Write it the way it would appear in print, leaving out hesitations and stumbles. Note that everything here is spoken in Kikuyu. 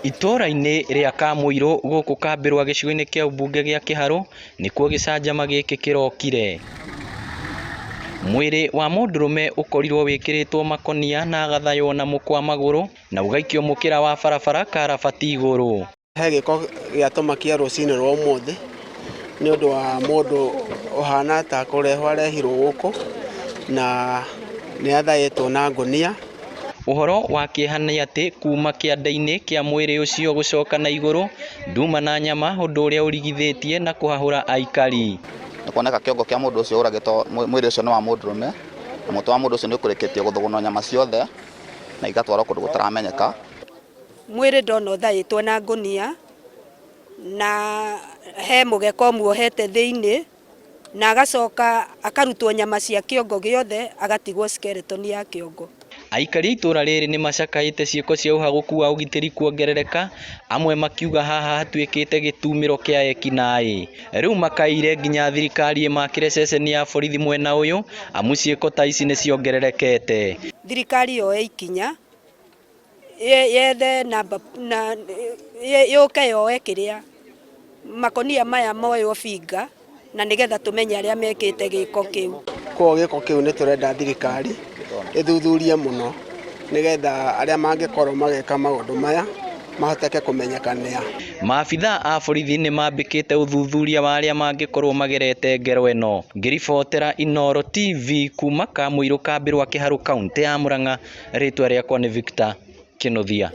Itũũra-inĩ rĩa Kamũirũ gũkũ Kambĩrwa gĩcigo-inĩ kĩa ũmbunge gĩa Kĩharũ nĩkuo gĩcanjama gĩkĩ kĩrokire. Mwĩrĩ wa mũndũrũme ũkorirwo wĩkĩrĩtwo makonia na agathaywo na mũkwa magũrũ na ũgaikio mũkĩra wa barabara karabati igũrũ. He gĩko gĩatũmakia rũcinĩ rwa ũmũthĩ nĩ ũndũ wa mũndũ ũhana ta kũrehwo arehirwo gũkũ na nĩ athaĩtwo na ngũnia. Ũhoro wa kĩeha nĩ atĩ kuma kĩanda-inĩ kĩa mwĩrĩ ũcio gũcoka na igũrũ nduma na nyama ũndũ ũrĩa ũrigithĩtie na kũhahũra aikari. Nĩ kuoneka kĩongo kĩa mũndũ ũcio ũragĩtwo, mwĩrĩ ũcio nĩ wa mũndũrũme, na mũtwe wa mũndũ ũcio nĩ ũkũrĩkĩtie gũthũgũnwo nyama ciothe na igatwarwo kũndũ gũtaramenyeka. Mwĩrĩ ndona ũthaĩtwo na ngũnia na he mũgeka ũmuohete thĩinĩ na agacoka akarutwo nyama cia kĩongo gĩothe agatigwo skeleton ya kĩongo. Aikari a itũra rĩrĩ nĩ macakaĩte ciĩko cia ũhagũku wa ũgitĩri kuongerereka, amwe makiuga haha hatuĩkĩte gĩtumĩro kĩa ekinaĩ. Rĩu makaĩire nginya thirikari ĩmakĩre ceceni ya borithi mwena ũyũ amu ciĩko ta ici nĩ ciongererekete. Thirikari yoe ikinya yethe namba na yũke yoe kĩrĩa makonia maya moywo binga na nĩgetha tũmenye arĩa mekĩte gĩko kĩu. Koguo gĩko kĩu nĩ tũrenda thirikari ĩthuthurie mũno nĩgetha arĩa mangĩkorwo magĩka maũndũ maya mahoteke kũmenyeka nĩa. Maabithaa a borithi nĩ mambĩkĩte ũthuthuria wa arĩa mangĩkorwo magerete ngero ĩno. Ngĩribotera Inooro TV kuma Kamũirũ Kambĩrwa Kĩharũ kauntĩ ya Murang'a, rĩtwa rĩakwa nĩ Victor Kĩnuthia.